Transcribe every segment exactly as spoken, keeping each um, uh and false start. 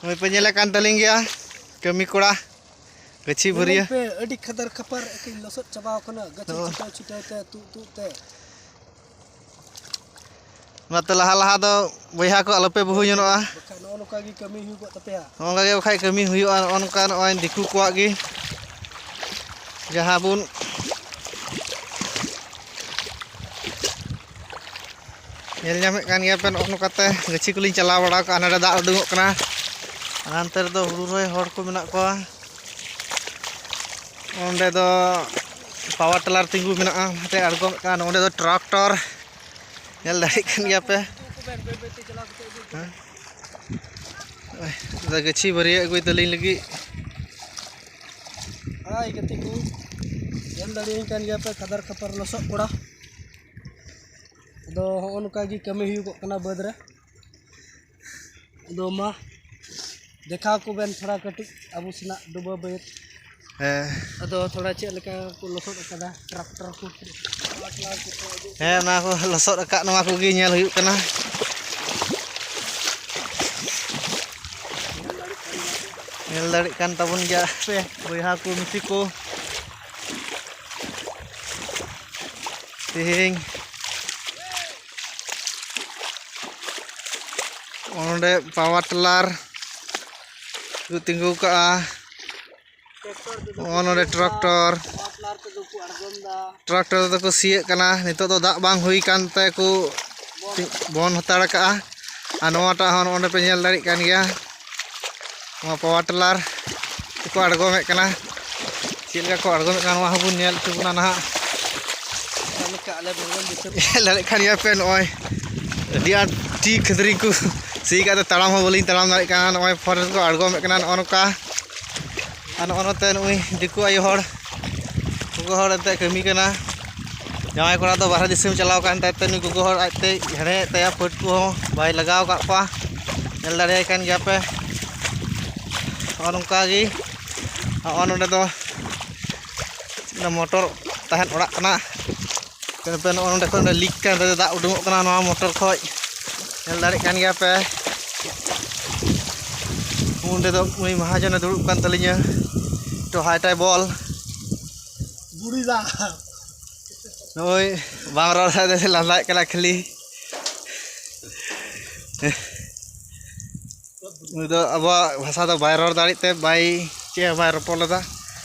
ᱦᱳᱭ ᱯᱮ ᱧᱮᱞᱮᱫ ᱠᱟᱱ ᱛᱟᱹᱞᱤᱧ ᱜᱮᱭᱟ, ᱠᱟᱹᱢᱤ ᱠᱚᱲᱟ, ᱜᱟᱹᱪᱷᱤ ᱵᱷᱟᱹᱨᱭᱟᱹ᱾ ᱧᱮᱞ ᱯᱮ, ᱟᱹᱰᱤ ᱠᱷᱟᱫᱟᱨ ᱠᱷᱟᱯᱟᱨ ᱮᱠᱮᱱ ᱞᱚᱥᱚᱫ ᱪᱟᱵᱟᱣ ᱠᱟᱱᱟ, ᱜᱟᱹᱪᱷᱤ ᱦᱳᱭ᱾ ᱪᱷᱤᱴᱟᱹᱣ ᱪᱷᱤᱴᱟᱹᱣ ᱛᱮ, ᱛᱩᱫ ᱛᱩᱫ ᱛᱮ᱾ ᱚᱱᱟᱛᱮ ᱞᱟᱦᱟ ᱞᱟᱦᱟ ᱫᱚ ᱵᱚᱭᱦᱟ ᱠᱚ ᱟᱞᱚᱯᱮ ᱵᱩᱦᱩ ᱧᱚᱜᱚᱜᱼᱟ᱾ ᱵᱟᱠᱷᱟᱡ ᱱᱚᱜᱼᱚ ᱱᱚᱝᱠᱟ ᱜᱮ ᱠᱟᱹᱢᱤ ᱦᱩᱭ ᱠᱚᱜ ᱛᱟᱯᱮᱭᱟ᱾ ᱱᱚᱜᱼᱚ ᱱᱚᱝᱠᱟ ᱜᱮ ᱵᱟᱠᱷᱟᱡ ᱠᱟᱹᱢᱤ ᱦᱩᱭᱩᱜᱼᱟ᱾ ᱱᱚᱜᱼᱚ ᱱᱚᱝᱠᱟ ᱱᱚᱜᱼᱚᱭ ᱫᱤᱠᱩ ᱠᱚᱣᱟᱜ ᱜᱮ ᱡᱟᱦᱟᱸ ᱵᱚᱱ ᱧᱮᱞ ᱧᱟᱢᱮᱫ ᱠᱟᱱ ᱜᱮᱭᱟ ᱯᱮ, ᱱᱚᱜᱼᱚ ᱱᱚᱝᱠᱟᱛᱮ ᱜᱟᱹᱪᱷᱤ ᱠᱚᱞᱤᱧ ᱪᱟᱞᱟᱣ ᱵᱟᱲᱟ ᱠᱟᱜᱼᱟ᱾ ᱱᱚᱰᱮ ᱫᱟᱜ ᱩᱰᱩᱠᱚᱜ ᱠᱟᱱᱟ, ᱟᱨ ᱦᱟᱱᱛᱮ ᱨᱮᱫᱚ ᱦᱩᱲᱩ ᱨᱚᱦᱚᱭ ᱦᱚᱲ ᱠᱚ ᱢᱮᱱᱟᱜ ᱠᱚᱣᱟ᱾ ᱚᱸᱰᱮ ᱫᱚ ᱯᱟᱣᱟᱨ ᱴᱤᱞᱟᱨ ᱛᱤᱸᱜᱩ ᱢᱮᱱᱟᱜᱼᱟ, ᱦᱟᱱᱛᱮ ᱟᱬᱜᱚᱢᱮᱫ ᱠᱟᱱ᱾ ᱚᱸᱰᱮ ᱫᱚ ᱴᱨᱟᱠᱴᱚᱨ ᱧᱮᱞ ᱫᱟᱲᱮᱭᱟᱜ ᱠᱟᱱ ᱜᱮᱭᱟ ᱯᱮ᱾ ᱦᱮᱸ? ᱟᱫᱚ ᱜᱟᱹᱪᱷᱤ ᱵᱷᱟᱹᱨᱭᱟᱹ ᱟᱹᱜᱩᱭ ᱛᱟᱹᱞᱤᱧ ᱞᱟᱹᱜᱤᱫ᱾ ᱦᱟᱭ ᱜᱟᱛᱮ ᱠᱚ, ᱧᱮᱞ ᱫᱟᱲᱮᱭᱟᱹᱧ ᱠᱟᱱ ᱜᱮᱭᱟ ᱯᱮ, ᱠᱷᱟᱫᱟᱨ ᱠᱷᱟᱯᱟᱨ ᱞᱚᱥᱚᱫ ᱠᱚᱲᱟ᱾ ᱟᱫᱚ ᱦᱚᱸᱜᱼᱚ ᱱᱚᱝᱠᱟ ᱜᱮ ᱠᱟᱹᱢᱤ ᱦᱩᱭᱩᱜᱚᱜ ᱠᱟᱱᱟ ᱵᱟᱹᱫᱽ ᱨᱮ᱾ ᱟᱫᱚ ᱢᱟ ᱫᱮᱠᱷᱟᱣ ᱠᱚᱵᱮᱱ ᱛᱷᱚᱲᱟ ᱠᱟᱹᱴᱤᱡ ᱟᱵᱚ ᱥᱮᱱᱟᱜ ᱰᱩᱵᱟᱹ ᱵᱟᱹᱫᱽ᱾ ᱦᱮᱸ᱾ ᱟᱫᱚ ᱛᱷᱚᱲᱟ ᱪᱮᱫ ᱞᱮᱠᱟ ᱠᱚ ᱞᱚᱥᱚᱫ ᱟᱠᱟᱫᱟ ᱴᱨᱟᱠᱴᱚᱨ ᱠᱚ? ᱦᱮᱸ, ᱚᱱᱟ ᱠᱚ ᱞᱚᱥᱚᱫ ᱟᱠᱟᱫ ᱱᱚᱣᱟ ᱠᱚᱜᱮ ᱧᱮᱞ ᱦᱩᱭᱩᱜ ᱠᱟᱱᱟ᱾ ᱧᱮᱞ ᱫᱟᱲᱮᱜ ᱠᱟᱱ ᱛᱟᱵᱚᱱ ᱜᱮᱭᱟ ᱯᱮ ᱵᱚᱭᱦᱟ ᱠᱚ, ᱢᱤᱥᱤ ᱠᱚ᱾ ᱛᱮᱦᱮᱧ ᱚᱸᱰᱮ ᱯᱟᱣᱟᱨ ᱴᱤᱞᱟᱨ ᱠᱚ ᱛᱤᱸᱜᱩ ᱠᱟᱜᱼᱟ᱾ ᱱᱚᱜᱼᱚ ᱱᱚᱰᱮ ᱴᱨᱟᱠᱴᱚᱨ, ᱴᱨᱟᱠᱴᱚᱨ ᱛᱮᱫᱚ ᱠᱚ ᱥᱤᱭᱮᱫ ᱠᱟᱱᱟ᱾ ᱱᱤᱛᱚᱜ ᱫᱚ ᱫᱟᱜ ᱵᱟᱝ ᱦᱩᱭ ᱠᱟᱱ ᱛᱮ ᱠᱚ ᱵᱚᱱ ᱦᱟᱛᱟᱲ ᱠᱟᱜᱼᱟ᱾ ᱟᱨ ᱱᱚᱣᱟᱴᱟᱜ ᱦᱚᱸ ᱱᱚᱜᱼᱚ ᱱᱚᱰᱮ ᱯᱮ ᱧᱮᱞ ᱫᱟᱲᱮᱭᱟᱜ ᱠᱟᱱ ᱜᱮᱭᱟ, ᱱᱚᱣᱟ ᱯᱟᱣᱟᱨ ᱴᱤᱞᱟᱨ ᱛᱮᱠᱚ ᱟᱬᱜᱚᱢᱮᱫ ᱠᱟᱱᱟ᱾ ᱪᱮᱫ ᱞᱮᱠᱟ ᱠᱚ ᱟᱬᱜᱚᱢᱮᱫ ᱠᱟᱱᱟ, ᱱᱚᱣᱟ ᱦᱚᱸᱵᱚᱱ ᱧᱮᱞ ᱦᱚᱪᱚ ᱵᱚᱱᱟ ᱱᱟᱦᱟᱜ᱾ ᱧᱮᱞ ᱫᱟᱲᱮᱭᱟᱜ ᱠᱟᱱ ᱜᱮᱭᱟ ᱯᱮ, ᱱᱚᱜᱼᱚᱭ ᱟᱹᱰᱤ ᱟᱸᱴ ᱴᱤ ᱠᱷᱟᱹᱫᱽᱨᱤ ᱠᱚ ᱥᱤ ᱠᱟᱜ ᱛᱮ ᱛᱟᱲᱟᱢ ᱦᱚᱸ ᱵᱟᱹᱞᱤᱧ ᱛᱟᱲᱟᱢ ᱫᱟᱲᱮᱭᱟᱜ ᱠᱟᱱᱟ᱾ ᱱᱚᱜᱼᱚᱭ ᱯᱷᱚᱨᱮᱥᱴ ᱠᱚ ᱟᱬᱜᱚᱢᱮᱫ ᱠᱟᱱᱟ ᱱᱚᱜᱼᱚ ᱱᱚᱝᱠᱟ᱾ ᱟᱨ ᱱᱚᱜᱼᱚ ᱱᱚᱛᱮ ᱱᱩᱭ ᱫᱤᱠᱩ ᱟᱭᱳ ᱦᱚᱲ, ᱜᱚᱜᱚ ᱦᱚᱲ ᱮᱱᱛᱮ ᱠᱟᱹᱢᱤ ᱠᱟᱱᱟ᱾ ᱡᱟᱶᱟᱭ ᱠᱚᱲᱟ ᱫᱚ ᱵᱟᱨᱦᱮ ᱫᱤᱥᱚᱢ ᱪᱟᱞᱟᱣ ᱠᱟᱱ ᱛᱟᱭ ᱛᱮ, ᱱᱩᱭ ᱜᱚᱜᱚ ᱦᱚᱲ ᱟᱡᱛᱮ ᱦᱮᱲᱦᱮᱫ ᱛᱟᱭᱟ, ᱯᱟᱹᱴ ᱠᱚᱦᱚᱸ ᱵᱟᱭ ᱞᱟᱜᱟᱣ ᱟᱠᱟᱫ ᱠᱚᱣᱟ᱾ ᱧᱮᱞ ᱫᱟᱲᱮᱭᱟᱭ ᱠᱟᱱ ᱜᱮᱭᱟ ᱯᱮ᱾ ᱱᱚᱜᱼᱚ ᱱᱚᱝᱠᱟ ᱜᱮ ᱱᱚᱜᱼᱚ ᱱᱚᱰᱮ ᱫᱚ ᱢᱚᱴᱚᱨ ᱛᱟᱦᱮᱱ ᱚᱲᱟᱜ ᱠᱟᱱᱟ᱾ ᱯᱮ ᱱᱚᱜᱼᱚ ᱱᱚᱰᱮ ᱠᱷᱚᱱ ᱞᱤᱠ ᱠᱟᱱ ᱨᱮ ᱫᱟᱜ ᱩᱰᱩᱠᱚᱜ ᱠᱟᱱᱟ ᱱᱚᱣᱟ ᱢᱚᱴᱚᱨ ᱠᱷᱚᱡ, ᱧᱮᱞ ᱫᱟᱲᱮᱭᱟᱜ ᱠᱟᱱ ᱜᱮᱭᱟ ᱯᱮ᱾ ᱚᱸᱰᱮ ᱫᱚ ᱩᱱᱤ ᱢᱟᱦᱟᱡᱚᱱᱮ ᱫᱩᱲᱩᱵ ᱠᱟᱱ ᱛᱟᱹᱞᱤᱧᱟ᱾ ᱛᱚ, ᱦᱟᱭ ᱴᱟᱭ ᱵᱚᱞ᱾ ᱵᱩᱲᱤ ᱫᱟ᱾ ᱱᱩᱭ ᱵᱟᱝ ᱨᱚᱲ ᱥᱟᱶᱛᱮ ᱞᱟᱸᱫᱟᱭᱮᱫ ᱠᱟᱱᱟ ᱠᱷᱟᱹᱞᱤ᱾ ᱩᱱᱤ ᱫᱚ ᱟᱵᱚᱣᱟᱜ ᱵᱷᱟᱥᱟ ᱫᱚ ᱵᱟᱭ ᱨᱚᱲ ᱫᱟᱲᱮᱭᱟᱜ ᱛᱮ ᱵᱟᱭ, ᱪᱮᱫ ᱦᱚᱸ ᱵᱟᱭ ᱨᱚᱯᱚᱲ ᱞᱮᱫᱟ᱾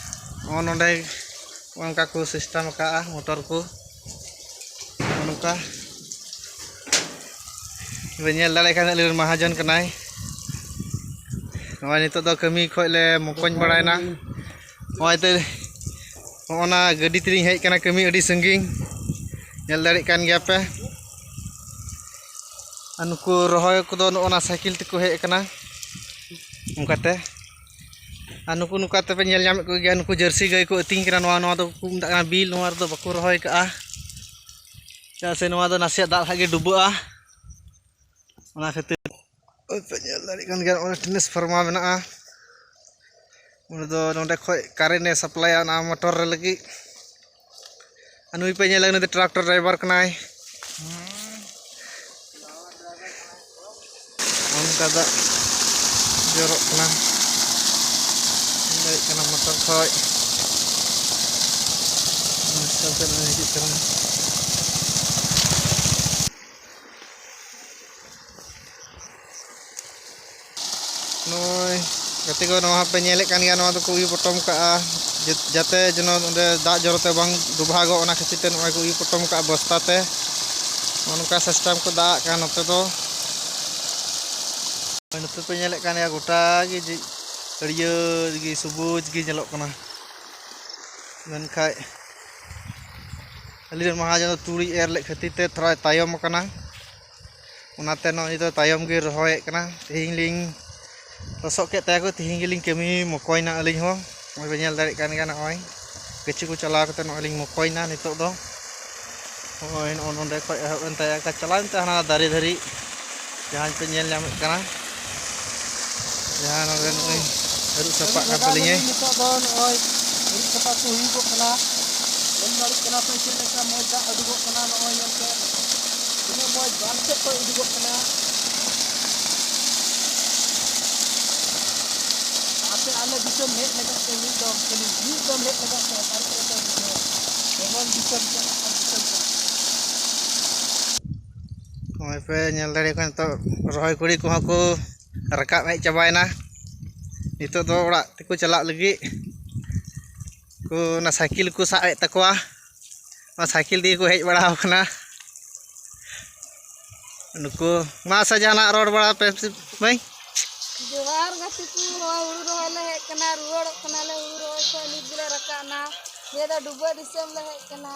ᱱᱚᱜᱼᱚ ᱱᱚᱰᱮ ᱚᱱᱠᱟ ᱠᱚ ᱥᱤᱥᱴᱮᱢ ᱟᱠᱟᱫᱼᱟ ᱢᱚᱴᱚᱨ ᱠᱚ᱾ ᱱᱚᱜᱼᱚ ᱱᱚᱝᱠᱟ ᱵᱮᱱ ᱧᱮᱞ ᱫᱟᱲᱮᱭᱟᱜ ᱠᱷᱟᱱ ᱟᱹᱞᱤᱧ ᱨᱮᱱ ᱢᱟᱦᱟᱡᱚᱱ ᱠᱟᱱᱟᱭ᱾ ᱱᱚᱜᱼᱚᱭ ᱱᱤᱛᱚᱜ ᱫᱚ ᱠᱟᱹᱢᱤ ᱠᱷᱚᱡ ᱞᱮ ᱢᱚᱠᱚᱧ ᱵᱟᱲᱟᱭᱮᱱᱟ᱾ ᱱᱚᱜᱼᱚᱭ ᱛᱮ ᱱᱚᱜᱼᱚ ᱱᱟ ᱜᱟᱹᱰᱤ ᱛᱮᱞᱤᱧ ᱦᱮᱡ ᱟᱠᱟᱱᱟ ᱠᱟᱹᱢᱤ ᱟᱹᱰᱤ ᱥᱟᱺᱜᱤᱧ, ᱧᱮᱞ ᱫᱟᱲᱮᱭᱟᱜ ᱠᱟᱱ ᱜᱮᱭᱟ ᱯᱮ᱾ ᱟᱨ ᱱᱩᱠᱩ ᱨᱚᱦᱚᱭ ᱠᱚᱫᱚ ᱱᱚᱜᱼᱚ ᱱᱟ ᱥᱟᱭᱠᱮᱞ ᱛᱮᱠᱚ ᱦᱮᱡ ᱟᱠᱟᱱᱟ ᱚᱱᱠᱟᱛᱮ᱾ ᱟᱨ ᱱᱩᱠᱩ ᱱᱚᱝᱠᱟ ᱛᱮᱯᱮ ᱧᱮᱞ ᱧᱟᱢᱮᱫ ᱠᱚᱜᱮᱭᱟ, ᱱᱩᱠᱩ ᱡᱟᱹᱨᱥᱤ ᱜᱟᱹᱭ ᱠᱚ ᱟᱹᱛᱤᱧ ᱠᱟᱱᱟ᱾ ᱱᱚᱣᱟ, ᱱᱚᱣᱟ ᱫᱚᱠᱚ ᱢᱮᱛᱟᱜ ᱠᱟᱱᱟ ᱵᱤᱞ, ᱱᱚᱣᱟ ᱨᱮᱫᱚ ᱵᱟᱠᱚ ᱨᱚᱦᱚᱭ ᱠᱟᱜᱼᱟ, ᱪᱮᱫᱟᱜ ᱥᱮ ᱱᱚᱣᱟ ᱫᱚ ᱱᱟᱥᱮᱭᱟᱜ ᱫᱟᱜ ᱞᱮᱠᱷᱟᱡ ᱜᱮ ᱰᱩᱵᱟᱹᱜᱼᱟ᱾ ᱚᱱᱟ ᱠᱷᱟᱹᱛᱤᱨ ᱯᱮ ᱧᱮᱞ ᱫᱟᱲᱮᱭᱟᱜ ᱠᱟᱱ ᱜᱮᱭᱟ, ᱱᱚᱜᱼᱚᱭ ᱴᱨᱟᱱᱥᱯᱷᱟᱨᱢᱟᱨ ᱢᱮᱱᱟᱜᱼᱟ᱾ ᱩᱱᱤ ᱫᱚ ᱱᱚᱸᱰᱮ ᱠᱷᱚᱡ ᱠᱟᱨᱮᱱᱴ ᱮ ᱥᱟᱯᱞᱟᱭᱟ ᱚᱱᱟ ᱢᱚᱴᱚᱨ ᱨᱮ ᱞᱟᱹᱜᱤᱫ᱾ ᱟᱨ ᱱᱩᱭ ᱯᱮ ᱧᱮᱞᱟ, ᱩᱱᱤ ᱫᱚ ᱴᱨᱟᱠᱴᱚᱨ ᱰᱨᱟᱭᱵᱷᱟᱨ ᱠᱟᱱᱟᱭ᱾ ᱚᱱᱠᱟ ᱫᱟᱜ ᱡᱚᱨᱚᱜ ᱠᱟᱱᱟ, ᱧᱮᱞ ᱫᱟᱲᱮᱭᱟᱜ ᱠᱟᱱᱟ ᱢᱚᱴᱚᱨ ᱠᱷᱚᱡ᱾ ᱚᱱᱠᱟ ᱛᱮ ᱱᱚᱜᱼᱚᱭ ᱦᱤᱡᱩᱜ ᱠᱟᱱᱟ᱾ ᱱᱚᱜᱼᱚᱭ ᱜᱟᱛᱮ ᱠᱚ, ᱱᱚᱣᱟ ᱯᱮ ᱧᱮᱞᱮᱫ ᱠᱟᱱ ᱜᱮᱭᱟ, ᱱᱚᱣᱟ ᱫᱚᱠᱚ ᱩᱭᱩ ᱯᱚᱴᱚᱢ ᱠᱟᱜᱼᱟ, ᱡᱟ-, ᱡᱟᱛᱮ ᱡᱮᱱᱚ ᱚᱸᱰᱮ ᱫᱟᱜ ᱡᱚᱨᱚ ᱛᱮ ᱵᱟᱝ ᱰᱩᱵᱷᱟᱜᱚᱜ, ᱚᱱᱟ ᱠᱷᱟᱹᱛᱤᱨ ᱛᱮ ᱱᱚᱜᱼᱚᱭ ᱠᱚ ᱩᱭᱩ ᱯᱚᱴᱚᱢ ᱠᱟᱜᱼᱟ ᱵᱚᱥᱛᱟ ᱛᱮ᱾ ᱱᱚᱜᱼᱚ ᱱᱚᱝᱠᱟ ᱥᱤᱥᱴᱮᱢ ᱠᱚ ᱫᱟᱜ ᱠᱟᱱᱟ ᱱᱚᱛᱮ ᱫᱚ᱾ ᱱᱚᱜᱼᱚᱭ ᱱᱚᱛᱮ ᱯᱮ ᱧᱮᱞᱮᱫ ᱠᱟᱱ ᱜᱮᱭᱟ, ᱜᱚᱴᱟ ᱜᱮ ᱡᱮ ᱦᱟᱹᱨᱭᱟᱹᱲ ᱜᱮ, ᱥᱩᱵᱩᱡᱽ ᱜᱮ ᱧᱮᱞᱚᱜ ᱠᱟᱱᱟ᱾ ᱢᱮᱱᱠᱷᱟᱡ ᱟᱹᱞᱤᱧ ᱨᱮᱱ ᱢᱟᱦᱟᱡᱚᱱ ᱫᱚ ᱛᱩᱲᱤ ᱮᱨ ᱞᱮᱫ ᱠᱷᱟᱹᱛᱤᱨ ᱛᱮ ᱛᱷᱚᱲᱟᱭ ᱛᱟᱭᱚᱢ ᱟᱠᱟᱱᱟ᱾ ᱚᱱᱟᱛᱮ ᱱᱚᱜᱼᱚᱭ ᱫᱚ ᱛᱟᱭᱚᱢ ᱜᱮ ᱨᱚᱦᱚᱭᱮᱫ ᱠᱟᱱᱟ᱾ ᱛᱮᱦᱮᱧ ᱞᱤᱧ ᱞᱚᱥᱚᱫ ᱠᱮᱫ ᱛᱟᱭᱟ ᱠᱚ, ᱛᱮᱦᱮᱧ ᱜᱮᱞᱤᱧ ᱠᱟᱹᱢᱤ ᱢᱚᱠᱚᱭᱱᱟ ᱟᱹᱞᱤᱧ ᱦᱚᱸ᱾ ᱱᱚᱜᱼᱚᱭ ᱵᱮᱱ ᱧᱮᱞ ᱫᱟᱲᱮᱭᱟᱜ ᱠᱟᱱ ᱜᱮᱭᱟ, ᱱᱚᱜᱼᱚᱭ ᱜᱟᱹᱪᱷᱤ ᱠᱚ ᱪᱟᱞᱟᱣ ᱠᱟᱛᱮ ᱱᱚᱜᱼᱚᱭ ᱞᱤᱧ ᱢᱚᱠᱚᱭᱱᱟ ᱱᱤᱛᱚᱜ ᱫᱚ᱾ ᱱᱚᱜᱼᱚᱭ ᱱᱚᱜᱼᱚ ᱱᱚᱸᱰᱮ ᱠᱷᱚᱡ ᱮᱦᱚᱵ ᱮᱱ ᱛᱟᱭᱟ, ᱚᱱᱠᱟ ᱪᱟᱞᱟᱣ ᱮᱱ ᱛᱟᱭᱟ ᱦᱟᱱᱟ ᱫᱟᱨᱮ ᱫᱷᱟᱹᱨᱤᱡ, ᱡᱟᱦᱟᱸ ᱯᱮ ᱧᱮᱞ ᱧᱟᱢᱮᱫ ᱠᱟᱱᱟ᱾ ᱡᱟᱦᱟᱸ ᱱᱚᱰᱮ ᱱᱩᱭ ᱟᱹᱨᱩᱵ ᱥᱟᱯᱷᱟᱜ ᱠᱟᱱ ᱛᱟᱹᱞᱤᱧᱟᱭ᱾ ᱱᱤᱛᱚᱜ ᱫᱚ ᱱᱚᱜᱼᱚᱭ ᱟᱹᱨᱩᱵ ᱥᱟᱯᱷᱟ ᱠᱚ ᱦᱩᱭᱩᱜᱚᱜ ᱠᱟᱱᱟ᱾ ᱧᱮᱞ ᱫᱟᱲᱮᱭᱟᱜ ᱠᱟᱱᱟ ᱯᱮ ᱪᱮᱫ ᱞᱮᱠᱟ ᱢᱚᱡᱽ ᱫᱟᱜ ᱩᱰᱩᱠᱚᱜ ᱠᱟᱱᱟ, ᱱᱚᱜᱼᱚᱭ ᱧᱮᱞ ᱯᱮ ᱛᱤᱱᱟᱹᱜ ᱢᱚᱡᱽ ᱵᱟᱸᱫᱷ ᱥᱮᱫ ᱠᱷᱚᱡ ᱩᱰᱩᱠᱚᱜ ᱠᱟᱱᱟ᱾ ᱫᱤᱥᱚᱢ ᱦᱮᱡ ᱞᱟᱹᱜᱤᱫ ᱛᱮ ᱢᱤᱫ ᱫᱚᱢ ᱠᱷᱟᱹᱞᱤ, ᱢᱤᱫ ᱫᱚᱢ ᱦᱮᱡ ᱞᱟᱹᱜᱤᱫ ᱛᱮ ᱛᱟᱨᱯᱚᱨᱮ ᱫᱚ ᱵᱩᱡᱷᱟᱹᱣᱟ᱾ ᱡᱮᱢᱚᱱ ᱫᱤᱥᱚᱢ ᱪᱟᱞᱟᱜ ᱠᱟᱱ ᱫᱤᱥᱚᱢ ᱪᱟᱞᱟᱜ᱾ ᱱᱚᱜᱼᱚᱭ ᱯᱮ ᱧᱮᱞ ᱫᱟᱲᱮᱭᱟᱜ ᱠᱟᱱᱟ, ᱱᱤᱛᱚᱜ ᱨᱚᱦᱚᱭ ᱠᱩᱲᱤ ᱠᱚᱦᱚᱸ ᱠᱚ ᱨᱟᱠᱟᱵ ᱦᱮᱡ ᱪᱟᱵᱟᱭᱮᱱᱟ᱾ ᱱᱤᱛᱚᱜ ᱫᱚ ᱚᱲᱟᱜ ᱛᱮᱠᱚ ᱪᱟᱞᱟᱜ ᱞᱟᱹᱜᱤᱫ ᱠᱚ ᱚᱱᱟ ᱥᱟᱭᱠᱮᱞ ᱠᱚ ᱥᱟᱵ ᱮᱫ ᱛᱟᱠᱚᱣᱟ᱾ ᱚᱱᱟ ᱥᱟᱭᱠᱮᱞ ᱛᱮᱜᱮ ᱠᱚ ᱦᱮᱡ ᱵᱟᱲᱟ ᱟᱠᱟᱱᱟ ᱱᱩᱠᱩ᱾ ᱢᱟ ᱥᱮ ᱡᱟᱦᱟᱱᱟᱜ ᱨᱚᱲ ᱵᱟᱲᱟ ᱯᱮ ᱢᱟᱹᱭ᱾ ᱡᱚᱦᱟᱨ ᱜᱟᱛᱮ ᱠᱚ, ᱱᱚᱣᱟ ᱦᱩᱲᱩ ᱨᱚᱦᱚᱭ ᱞᱮ ᱦᱮᱡ ᱠᱟᱱᱟ, ᱨᱩᱣᱟᱹᱲᱚᱜ ᱠᱟᱱᱟᱞᱮ ᱦᱩᱲᱩ ᱨᱚᱦᱚᱭ ᱠᱷᱚᱱ᱾ ᱱᱤᱛ ᱜᱮᱞᱮ ᱨᱟᱠᱟᱵ ᱮᱱᱟ, ᱱᱤᱭᱟᱹ ᱫᱚ ᱰᱩᱵᱟᱹ ᱫᱤᱥᱚᱢ ᱞᱮ ᱦᱮᱡ ᱠᱟᱱᱟ᱾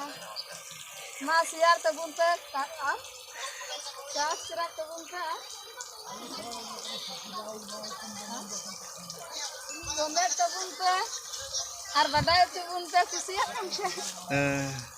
ᱢᱟ ᱥᱮᱭᱟᱨ ᱛᱟᱵᱚᱱ ᱯᱮ, ᱟᱨ ᱥᱟᱵᱥᱠᱨᱟᱭᱤᱵ ᱛᱟᱵᱚᱱ ᱯᱮ, ᱠᱚᱢᱮᱱᱴ ᱛᱟᱵᱚᱱ ᱯᱮ, ᱟᱨ ᱵᱟᱰᱟᱭ ᱦᱚᱪᱚ ᱵᱚᱱ ᱯᱮ, ᱠᱩᱥᱤᱭᱟᱜ ᱠᱟᱱ ᱠᱷᱟᱱ᱾ ᱦᱮᱸ᱾